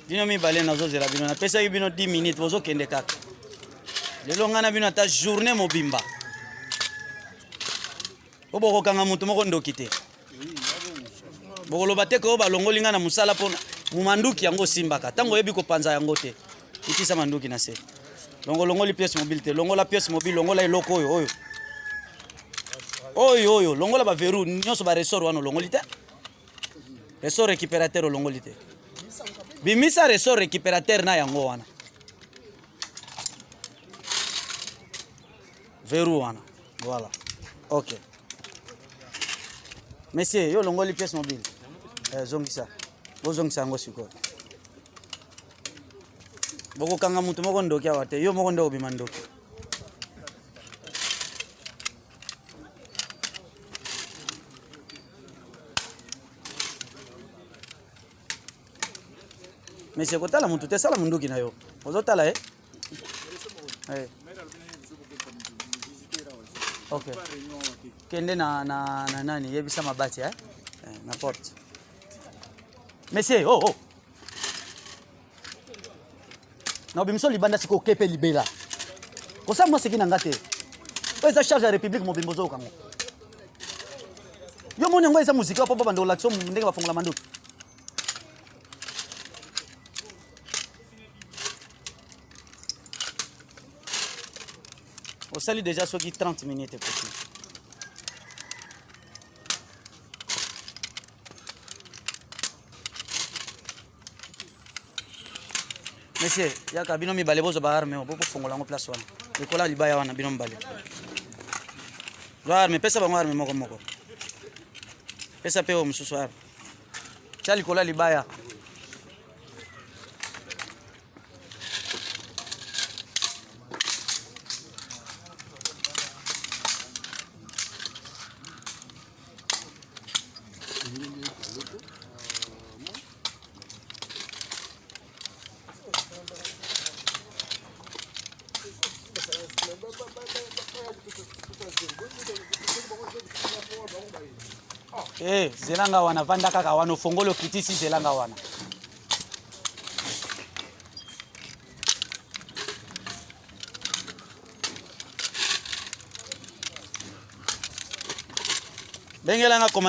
Bino mibale nazozela bino, napesaki bino 10 minutes, bozokende kaka. Lelo ngai na bino ata journée mobimba. Po bokokanga moto moko ndoki te. Bokoloba te ko balongoli ngai na mosala mpo manduki yango osimbaka. Ntango oyebi kopanza yango te. Itisa manduki na se. Longo longoli pièce mobile te. Longola pièce mobile, longola eloko oyo oyo. Oyo oyo, longola ba verrou nyonso ba ressort wana olongoli te. Ressort récupérateur olongoli te. Bimisa ressort récupérateur na yango wana. Verrou wana. Voilà. OK. Monsieur, yo olongoli pièce mobile. Eh, zongisa. Bozongisa yango sikoyo. Bokokanga moto moko ndoki awa te. Yo moko nde obima ndoki. Monsieur, kotala motu te, sala monduki na yo. Ozotala ye? Eh. Ok. Kende na, na, na nani, yebisa mabati eh? eh na porte. Monsieur, oh, oh. Na obimiso libanda sikoyo okepe libela. Kosala mwa seki na nga te. Oyo eza charge ya République mobimba ozoyoka yango. Yo moni yango eza muzika mpo babanda kolakisa ndenge bafongola manduki. Osali déjà soki 30 minutes ekoki. Monsieur, yaka bino mibale bozwa ba arme oyo bokofongola yango place wana. Likola libaya wana bino mibale. Zwa arme, pesa bango arme moko moko. Pesa pe oyo mosusu arme. Tia likolo ya libaya. Eh, zela nga wana, vanda kaka wana, ofongoli okitisi, zela nga wana. Bengela nga commandant.